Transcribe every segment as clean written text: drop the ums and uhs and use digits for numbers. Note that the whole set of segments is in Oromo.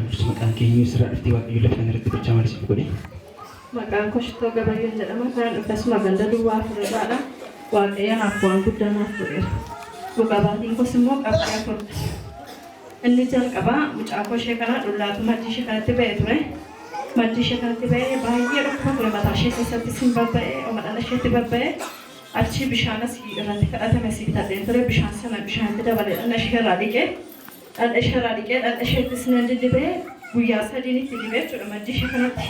Dursa maqaan kee eenyu sirraa dhuftee Waaqayyo lafa kana irratti gochaa maal siif godhe? Maqaan koo Shittoo Gabayyoon jedhama. Kanan dhufe asuma ganda duwwaa afurarraadha. Waaqayyo naaf waan guddaa naaf godheera. Dhugaa baatiin koos immoo qabxii afur. Inni jalqabaa mucaa koo ishee kana dhullaatu maddii ishee kanatti ba'e ture. Maddii ishee kanatti ba'ee baay'ee dhukkuba ture mataa ishee keessattis hin babba'e, oma dhala isheetti babba'e. Achii bishaan asii irratti kadhatame asii bitadheen ture. Bishaan sana bishaanitti dabalee dhagna ishee irraa dhiqe. Dhagna ishee irraa dhiqee dhagna isheettis nan diddibe. Guyyaa sadiin itti dibe jechuudha maddii ishee kanatti.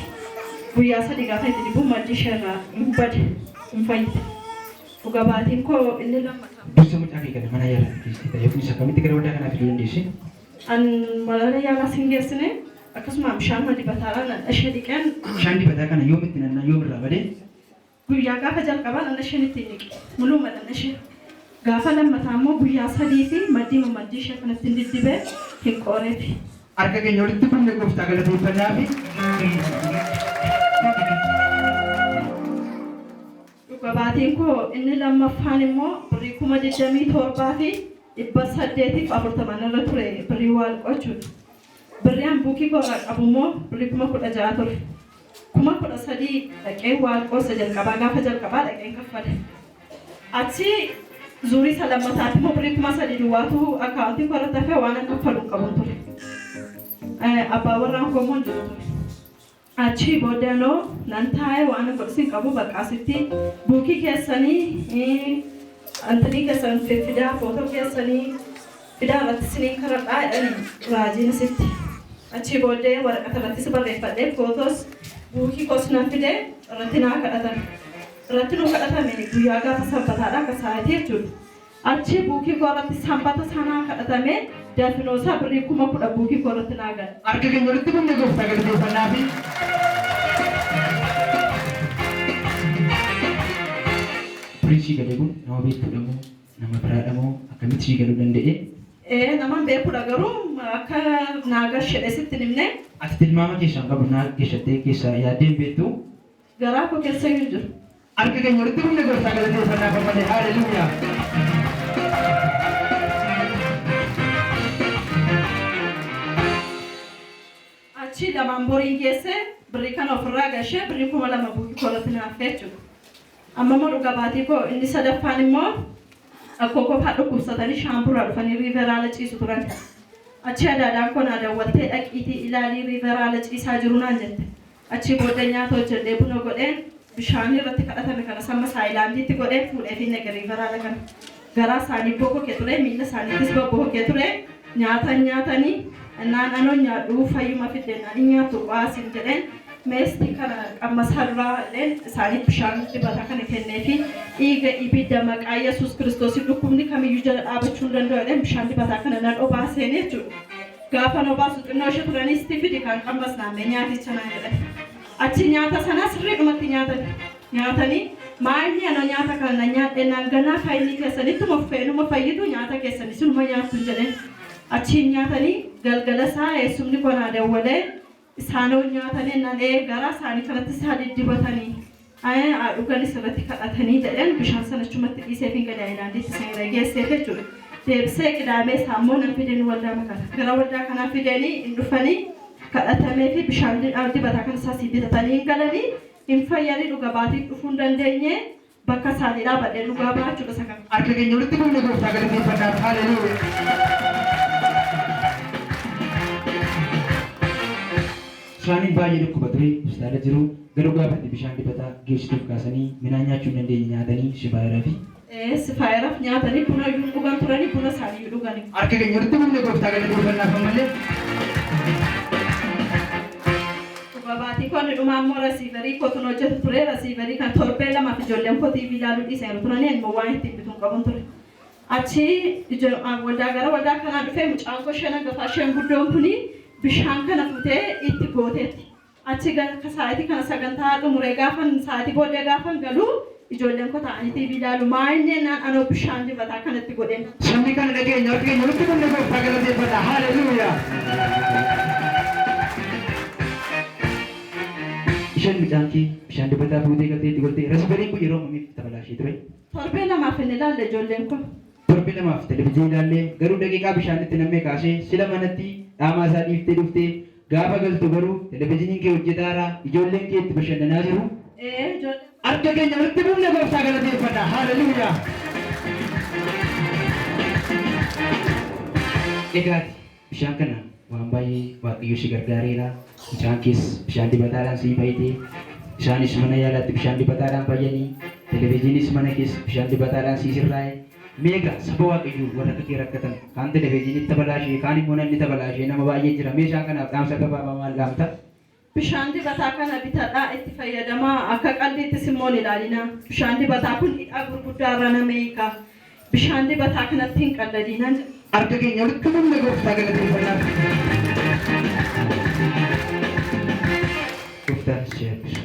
Guyyaa sadii gaafa itti dibu maddii ishee irraa hin bade, hin fayyite. Dhuga baatiin koo inni lammataa. Dursa mucaa kee kana mana yaalaatti geessiteetta yookiinis akkamitti gara waldaa kanaa fiduu dandeesse? An mana yaalaas hin geessine akkasuma bishaanuma dibataadhaan dhagna ishee dhiqeen. Bishaan dibataa kana yoom itti nannaa yoom irraa bade? Guyyaa gaafa jalqabaa dhagna isheen ittiin dhiqe muluuma dhagna ishee. Gaafa lammataa immoo guyyaa sadii fi maddiima maddii ishee kanatti hin diddibe hin qooreefi. Harka keenya walitti qabne gooftaa galateeffannaafi. Dhuga baatiin koo inni lammaffaan immoo birrii 27,840 narra ture birrii waalqoo jechuudha. Birrii an buukii koo irraa qabu immoo birrii 16,000 ture. 13,000 dhaqee waalqoo isa jalqabaa gaafa jalqabaa dhaqeen kaffale. Achi zuurii isa lammataatti immoo birrii 3,000 duwwaatu akkaawuntii koo irratti hafee waan an kaffalu hin qabun ture. Abbaan warraan koo immoo hin jiru ture. Achii booddanoo nan taa'e waan an godhus hin qabu bakka asitti buukii keessanii antinii keessan fidaa footoo keessanii fidaa irratti isiniin kadhadhaa jedhani raajiin asitti. Achii booddee waraqata irrattis barreeffadhee footoos buukii koos nan fide irratti naa kadhatan. Irratti nuu kadhatame guyyaa gaafa sanbataadha akka sa'aatii jechuudha. Achii buukii koo irratti sanbata sanaa kadhatame dafinoosaa birrii 10,000 buukii koo irratti naa gale. Harka keenya walitti qabne gooftaa galateeffannaafi. Birriin sii gale kun nama beektuudha moo nama biraadha moo akkamitti sii galuu danda'e? Ee naman beekudha garuu akka naa gashedhe sitti hin himne. Ati tilmaama keessaa hin qabdu naa gashattee keessaa yaaddee hin beektu. Garaa koo keessa iyyuu hin jiru. Harka keenya walitti qabne gooftaa galateeffannaaf ammallee haaleluyyaa. Achii lamaan boriin geesse birrii kana ofirraa gashee birrii 2,000 buukii koo irratti na hafe jechuudha. Amma immoo dhuga baatii koo inni sadaffaan immoo akkoo koo fa'aa dhukkubsatanii shaamburraa dhufanii riiveraala ciisu turan. Achii adaadaan koo naa dawwaltee dhaqiitii ilaalii riiveraala ciisaa jiru naan jette. Achii booddee nyaata hojjedhee buna godheen bishaanii irratti kadhatame kanas amma saayilaandiitti godheen fuudheefiin dhaqe riiveraala kana. Garaa isaanii bokoke ture, miilla isaaniittis bobbokokee ture. Nyaata hin nyaatanii, innaan anoo hin nyaadhu fayyuma fidde innaan hin nyaattu qo'aa siin jedheen meestii kana qammasaa duraa jedheen isaaniif bishaan dibataa kana kenneefi dhiiga ibidda maqaa Yesuus Kiristoosiin dhukkubni kamiyyuu jala dhaabachuu hin danda'u jedheen bishaan dibataa kana nan obaaseen jechuudha. Gaafa nu obaasu xinnoo ishee turanii sitti fidi kaan qammasnaa mee nyaaticha naan jedhan. Achi nyaata sanaa sirriidhumatti nyaatan. Nyaatanii maa inni anoo nyaata kana nan nyaadhe naan ganaa faayilii keessan ittuma fufee inuma fayyitu nyaata keessan isinuma nyaattu jedheen. Achiin nyaatanii galgala isaa eessumni koo naa dawwalee isaanoo nyaatanii naan ee garaa isaanii kanatti isaa diddibatanii haa dhuganis irratti kadhatanii jedheen bishaan sana achumatti dhiiseefiin gadi Ayilaandiitti isaan geesseef jechuudha. Deebisee qidaamee isaa immoo nan fideen waldaa kana. Gara waldaa kanaa fideenii hin dhufanii kadhatamee fi bishaan dibataa kan isaa sii bitatanii hin galanii hin fayyanii dhuga baatiif dhufuu hin dandeenye bakka isaanii dhaabadhee dhugaa ba'a jechuudha isa kana. Harka keenya walitti qabne gooftaa galateeffannaaf haleluuyaa. Isaaniin baay'ee dhukkuba ture hospitaala jiru garuu gaafa itti bishaan dibataa geessituuf kaasanii midhaan nyaachuu hin dandeenye nyaatanii shifaayeraa fi. Sifaayeraaf nyaatanii buna iyyuu hin dhugan turanii buna isaanii iyyuu dhuganii. Harka keenya walitti qabne gooftaa galateeffannaaf ammallee. Dhuga baatii koo inni dhumaa immoo rasiiverii kootu hojjetu ture rasiiverii kan torbee lamaaf ijoolleen koo TV ilaaluu dhiisaniiru turanii ani immoo waan ittiin bituun qabun ture. Achi waldaa gara waldaa kanaa dhufee mucaan koo isheen hangafaa isheen guddoon kuni bishaan kana futee itti gooteetti. Achi sa'aatii kana sagantaa xumuree gaafan sa'aatii booddee gaafan galu ijoolleen koo taa'anii TV ilaalu maa inni jennaan anoo bishaan dibataa kanatti godheen. Sabni kana dhageenya harka keenya walitti qabne gooftaa galateeffadha. Haleluuyaa. Isheen mucaan kee bishaan dibataa fuutee galtee itti goltee rasibariin kun yeroo ammamiif tabalaashee ture? Torbee lamaaf hin ilaalle ijoolleen koo. Torbee lamaaf televizyiinii ilaalle garuu daqiiqaa bishaan itti nammee kaasee sila manatti dhaamaa isaa dhiiftee dhuftee Gaafa galtu garuu televizyiiniin kee hojjetaara, ijoolleen kee itti bashannanaa jiru. Ee, ijoollee. Harka keenya walitti buufne gooftaa galateeffanna. Haaleluyyaa. Egaati bishaan kana waan baay'ee Waaqayyo si gargaareera. Mucaan kees bishaan dibataadhaan sii fayyite. Isaanis mana yaalaatti bishaan dibataadhaan fayyanii. Televizyiinis mana kees bishaan dibataadhaan sii sirraa'e. Meegaa saba Waaqayyoo warra akka kee rakkatan kaan televizyiinitti tabalaashee kaan immoo namni tabalaashee nama baay'ee jira. Mee isaan kanaaf dhaamsa gabaabaa maal dhaamta? Bishaan dibataa kana bitadhaa itti fayyadamaa akka qalliittis immoo hin ilaalinaa. Bishaan dibataa kun hidhaa gurguddaa irra nama hiika. Bishaan dibataa kanatti hin qalladinaa jedha. Harka keenya walitti buufne gooftaa galateeffannaa. Gooftaan si eebbisu.